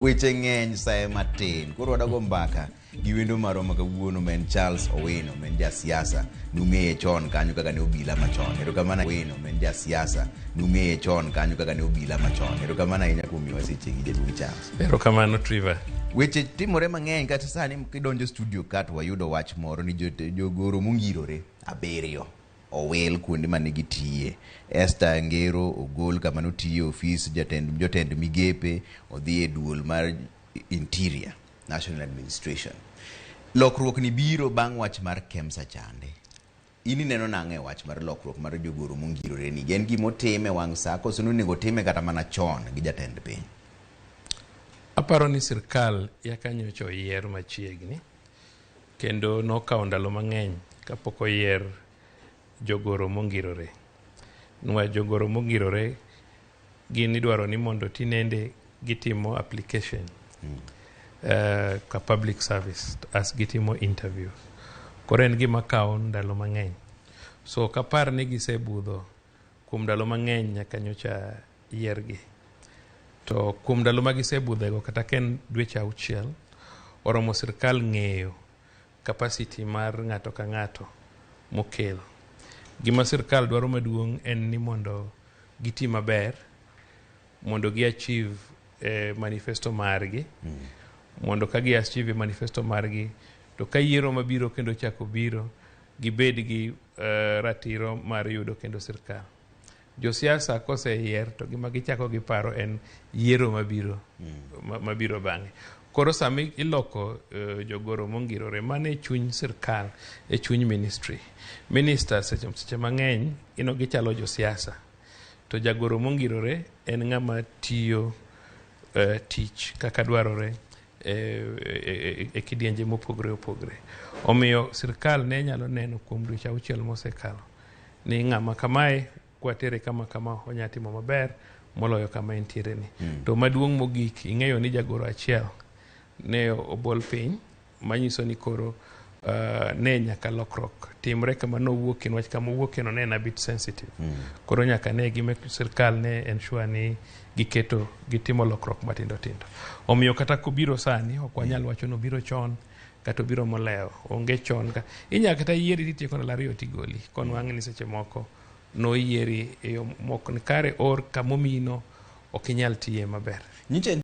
Weche ng'eny saye matin. Koro wadago mbaka gi wendo marwa ma kawuono ma en Charles Owino, ma en jasiasa. Nung'eye chon kanyo kaka ne obila machon. Erokamano Owino, ma en jasiasa. Nung'eye chon kanyo kaka ne obila machon. Erokamano ahinya kuom miyowa sechegi jaduong' Charles. Erokamano Trevor. Weche timore mang'eny kata sani kidonjo studio ka to wayudo wach moro ni jogoro mongirore abiriyo owil kuonde mane gitiye. Esther Ngero ogol kama notiye ofis jatend jotend migepe odhi e duol mar Interior National Administration. Lokruok ni biro bang' wach mar Kemsa chande. In ineno nang'o e wach mar lokruok mar jogoro mongirore ni? En gima otim e wang' sa koso nonego otime kata mana chon gi jatend piny? Aparo ni sirkal yaka nyocha oyier machiegni kendo nokawo ndalo mang'eny kapok oyier jogoro mongirore. Nwach jogoro mongirore gin idwaro ni mondo tinende gitimo application ka public service as gitimo interview. Koro en gima kawo ndalo mang'eny. So ok apar ni gisebudho kuom ndalo mang'eny nyaka nyocha yiergi. To kuom ndalo ma gisebudhego kata ka en dweche auchiel, oromo sirkal ng'eyo capacity mar ng'ato ka ng'ato mokel. Gima sirkal dwaro maduong' en ni mondo giti maber, mondo gi achieve manifesto margi, mondo ka gi achieve manifesto margi, to ka yiero mabiro kendo chako biro, gibed gi ratiro mar yudo kendo sirkal. Josiasa koseyier to gima gichako giparo en yiero mabiro, mabiro bang'e. Koro sama iloko jogoro mongirore, mano e chuny sirkal, e chuny ministry. Minister seche mang'eny ino gichalo josiasa. To jagoro mongirore en ng'ama tiyo tich kaka dwarore e kidienje mopogore opogore. Omiyo sirkal ne nyalo neno kuom dweche auchiel mosekalo ni ng'ama kamae kwatere kama kama onya timo maber moloyo kama entiere ni. To maduong' mogik ing'eyo ni jagoro achiel ne obol piny manyiso ni koro ne nyaka lokruok timre kama nowuokie niwach kama owuokie no ne en a bit sensitive. Koro nyaka ne gime sirkal ne ensure ni giketo gitimo lokruok matindo tindo. Omiyo kata kobiro sani ok wanyal wacho ni obiro chon kata obiro molewo. Onge chon ka inyalo kata yieri titieko ndalo ariyo tigoli konwang'e ni seche moko noyieri e yo mok ni kare or kamomino ok inyal tiye maber. Nyicha